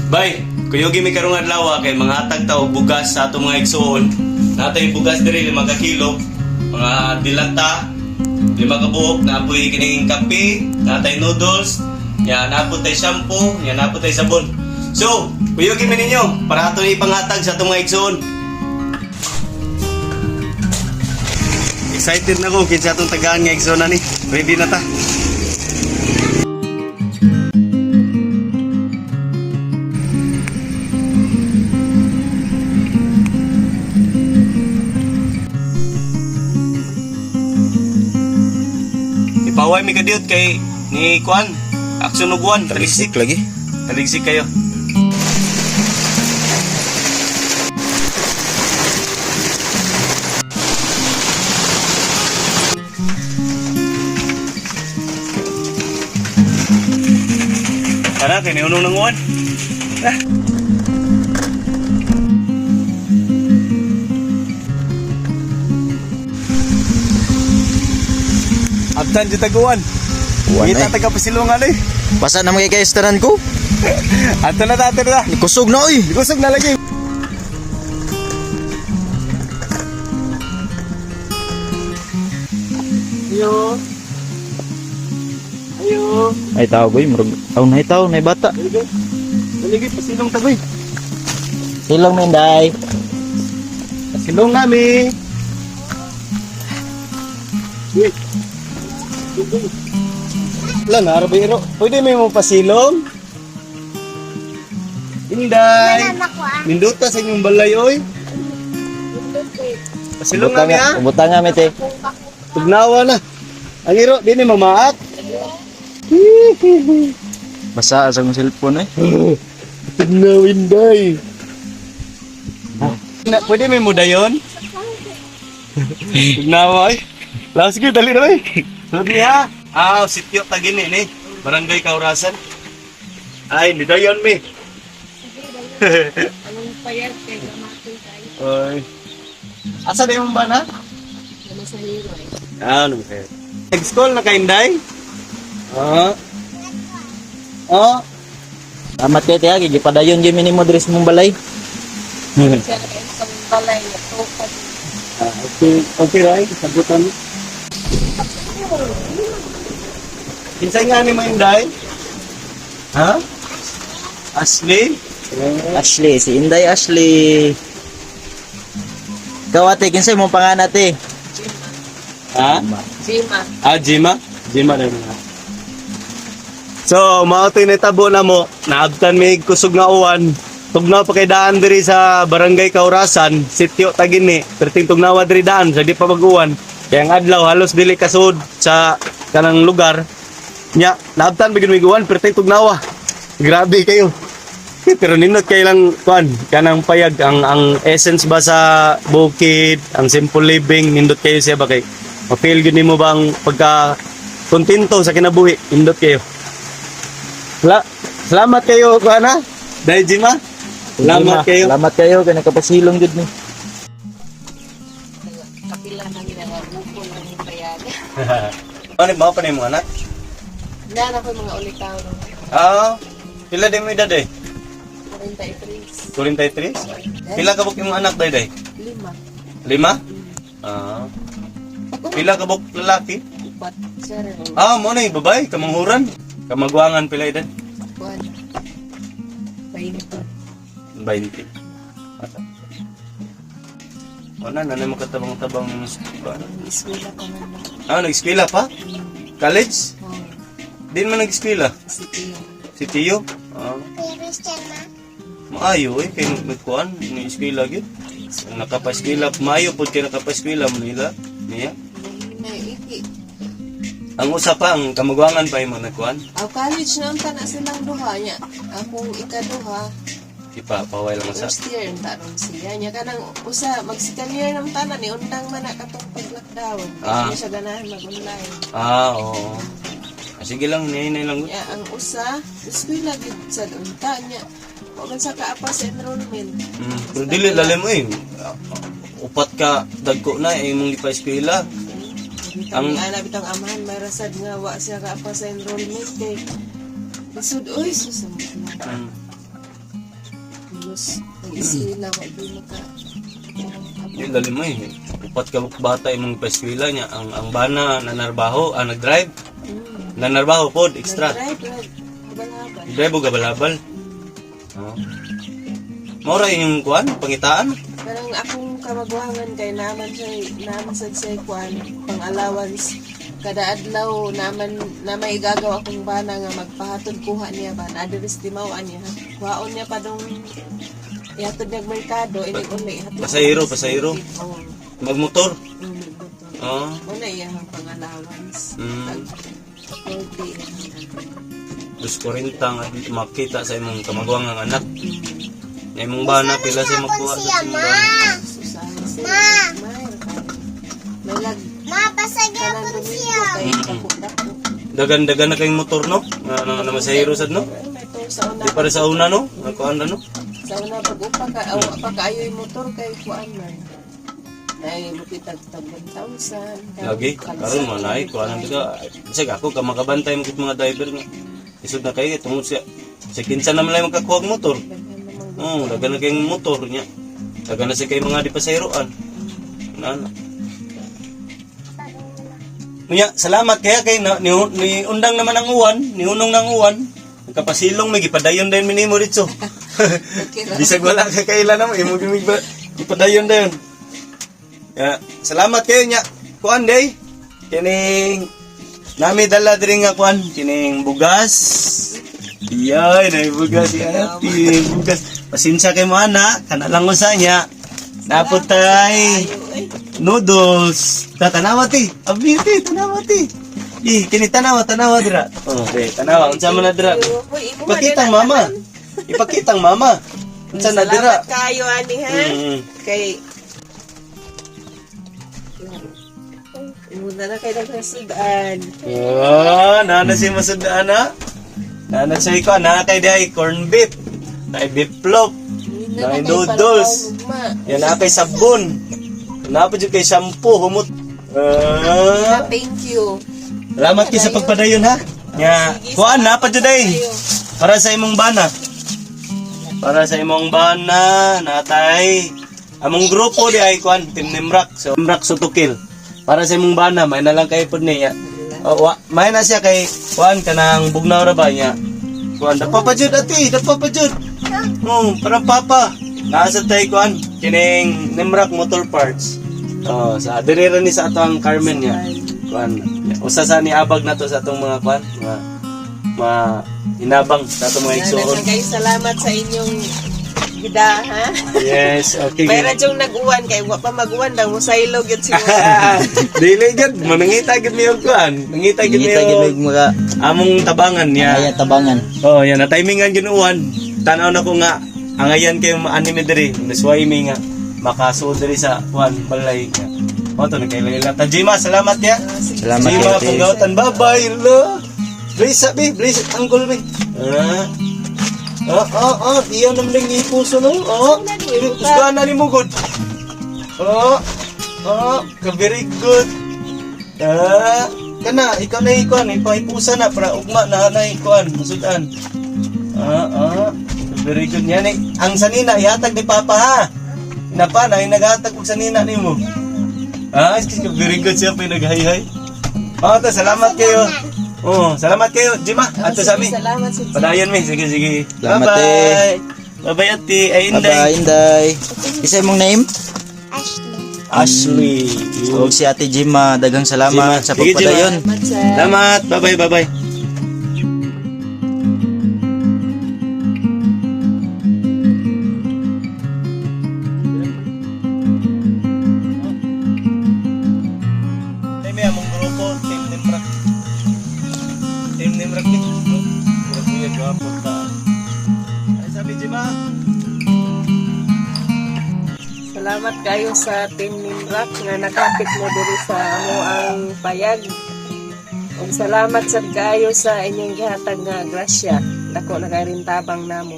Bay, kuyugi mi karong adlaw kay manghatag ta og bugas sa atong mga igsuon. Natay bugas diri 5 ka kilo, mga dilata, 5 ka buok, naapoy kining kape, natay noodles, ya naapod tay shampoo, ya naapod tay sabon. So, kuyugi mi ninyo para ato ni ipanghatag sa atong mga igsuon. Excited na ko kinsa atong tagaan nga igsuon na ni. Ready na ta. Ipaway mi kadiyot kay ni Kuan. Aksyon og uwan, taligsik. Talisik lagi. Taligsik kayo. Tara, kay niunong ng uwan. Ah. Abtan jud tag-uwan. Uwan Ngita ay. taga pasilungan eh. Basa na mga kayo tanan ko. Ato na ta, ato na ta. Kusog na oy. Kusog na lagi. Ayo. Ayo. Ay tao boy, murag aw nay tao nay bata. Dali dali pasilong tagoy. Silong menday. Pasilong nami. Uy. Wala na, arabiro. Pwede may mo pasilong? Inday. Ninduta sa inyong balay, oy. Pasilong nami, ha? Buta nga mete. Tugnawa na. Ang iro, di ni mamaak. Basa sa akong cellphone eh. Tugnaw, Inday. Na, pwede may mudayon? Tugnawa, ay. Laos ko, dali na, ay. Sulod niya. Ah, sityo tagini ni. Barangay Kaurasan. Ay, nidayon mi. Anong payat kay gamaton tayo. Ay. Asa na yung bana? Ano sa hero eh. Ah, ano ba? Nag-school na kayo, Inday? Ah. Ah. Salamat kay te ha, gipadayon gyud mi nimo diri sa mong balay. Siya na kayo sa balay niya. Tupad. Ah, okay, okay right, sagutan. Kinsay nga ni mo Inday? Ha? Ashley? Ashley, si Inday Ashley. Ikaw ate, kinsay mong pangalan ate? Ha? Jima. Ah, Jima? Jima na yun. So, mao to'y nitabo na mo, naabtan may kusog nga uwan. Tugnaw pa kay daan diri sa Barangay Kaurasan, sityo Tagini, perting tugnawa diri daan sa di pa mag-uwan. Kaya ang adlaw halos dili kasud sa kanang lugar. Nya, naabtan ba gyud may uwan perting tugnawa. Grabe kayo. Pero nindot kay lang kuan kanang payag ang essence ba sa bukid, ang simple living nindot kayo siya ba kay ma-feel gyud nimo bang pagka kontento sa kinabuhi, nindot kayo. Salamat kayo kuan ha. Dahil Jima. Salamat kayo. Salamat kayo kay nakapasilong gyud ni. Kapila na ginagabuko ng payag. Ano ba pa nimo anak? Nana ko mga ulitaw ng Ah, pila din mo edad eh? 43. 43? Pila ka buk imong anak day day? 5. 5? Ah. Pila ka buk lalaki? 4. Sir. Ah, mo na yung babae, kamanghuran. Kamagwangan pila edad? Kuan. 20. 20. Wala, nanay mo katabang-tabang ba? Eskwela pa man na. Ah, nag-eskwela pa? College? Oh, Din man nag-eskwela? si Tio. Si Tio? Ah. Maayo eh, kay nagkuan, ni eskwela gyud. Nakapa-eskwela, maayo pud kay nakapa-eskwela mo nila. Niya. May iki. Ang usa pa, ang kamagwangan pa imo nagkuan. Aw college na unta na silang duha niya. Akong ikaduha, Ipapaway lang sa. first year unta ron siya. Nya kanang usa mag second year ng tanan ni undang man na katong pag-lockdown. Ah. Hindi siya ganahan mag-online. Ah, oo. Ah, sige lang, niya lang. Nya ang usa, eskwela gid sa unta niya. Wa man sa kaapa sa enrollment. Pero dili lalim eh. Upat ka dagko na eh, imong gipa-eskwela. Ang ana bitang amahan may rasad nga wa siya kaapa sa enrollment kay lisod oy susumot na. Tapos mag-eskwela wa gyud maka. Yun dali mo eh. Upat ka bata imong paeskwela niya ang bana nanarbaho, nag-drive. Nanarbaho pod extra. Drive, drive. Habal-habal. Drive og gabalabal. Oh. Mao ra inyong kuan pangitaan. Parang akong kamaguhangan kay naman siya, naman sad siya kuan pang allowance kada adlaw naman na may igagaw akong bana nga magpahatod kuha niya ba na adres timaw niya kuhaon niya pa dong ihatod niya merkado inig uli ihatod. Pasahero, pasahero. Oo. Magmotor. Magmotor. Oh. Mo na iyang pang allowance. Tag 40 iyang. 2.40 nga makita sa imong kamaguangang anak. Na imong bana pila siya makuha sa imong bana. Susahan siya. May lag Ma, pasagya kanang Domingo kay dako-dako. Dagan-dagan na kayong motor no? Nga na, na masahero sad no? Ay, may to sa una. Di para sa una no? Ang kuan na no? Sa una pag upa ka aw pa kaayo yung motor kay kuan man. Nay mukitag tag 1,000. Lagi karon man ay kuan ang biga. Bisag ako ka makabantay mo kit mga driver nga. Isod na kayo tungod siya. Sa kinsa naman lang makakuha og motor. Oo, dagan na kayong motor niya. Dagan na siya kay mga di pasahiroan. Na. Munya, salamat kaya kay na, ni undang naman ang uwan, ni unong ng uwan. Nagkapasilong may gipadayon din minimo dito. Bisag wala ka kaila na mo, imo gimig ba gipadayon dayon. Ya, salamat kayo nya. Kuan day. Kining nami dala diri nga kuan kining bugas. Iyay, nay bugas si ate, bugas. Pasensya kay mo ana, kana lang usa niya. Naputay noodles. Ta tanawa ti. Abi ti, tanawa ti. Di, kini tanawa, tanawa dira. Oh, di, tanawa unsa man na dira? Ipakita ang mama. Ipakita ang mama. Unsa na dira? Salamat kayo ani ha. Kay Muna na kay nagkasudan. Ah, nana si masudaan na. Nana siya ko, nana kay day corn beef. Nay beef loaf. Nay noodles. Yan na kay sabon. Na pa jud kay shampoo humot. Ah. Thank you. Salamat kay sa pagpadayon ha. Nya, kuan na pa jud ay. Para sa imong bana. Para sa imong bana, natay. Among grupo di ay kuan Team Nimrak. So Nimrak Sutukil. Para sa imong bana, may na lang kay pud niya. Oh, wa, may na siya kay kuan kanang bugnaw ra ba niya. Kuan dapa pa jud ati, dapa pa jud. Oh, parang papa. Nasa tay kuan kining Nimrak Motor Parts. Oh, sa diri ra ni sa ato ang Carmen niya. Kuan, usa sa niabag na to sa atong mga kuan, mga ma inabang sa atong mga igsuon. Daghang kayo salamat sa inyong gida ha. Yes, okay. Mayroon yung nag-uwan kay wa pa mag-uwan daw musaylog yun siguro. Dili gud, manangita gud mi og kuan. Nangita gud mi Ngita gid og mig mga among tabangan niya. ayan tabangan. Oh, yan na timingan ginuan. Tanaw na ko nga angayan kayo anime diri. Nasway mi nga makasuod diri sa kuan balay nga. O to nagkailaila ta Jima, salamat ya. Salamat Jima kayo, te. punggautan. Bye-bye. Lo. Bless abi, bless uncle mi. Ah. Oh, oh, oh, iyon naman lang ipuso no. Oh, kusgan na ni mo good. Oh, oh, ka very good. Ah, kana ikaw na ikuan, ipahipusa na para ugma na na ikuan, masudan. Ah, ah, very good niya ni. Ang sanina ihatag ni Papa ha. Napa na naghatag og sanina nimo. Ah, excuse me, very good siya pinaghay-hay. Oh, to, salamat kayo. Oh, salamat kayo, Jima. Ato sa amin. Salamat sa Padayon mi, sige sige. Salamat, Bye-bye. eh. Bye-bye ate. Ay, Inday. Bye-bye, Inday. Isa imong name? Ashley. Ashley. Ug si Ate Jima, daghang salamat Jima. sa Sige, Jima. pagpadayon. Salamat sa Salamat. Bye-bye, bye-bye. Ay, may among grupo, Team Nimrak. Team Nimrak ni. Murag niya gwapo ta. Ay, sabi Jima. Salamat kayo sa Team Nimrak nga nakapit mo diri sa amo ang payag. Ug salamat sad kaayo sa inyong gihatag nga grasya. Dako na kay rin tabang namo.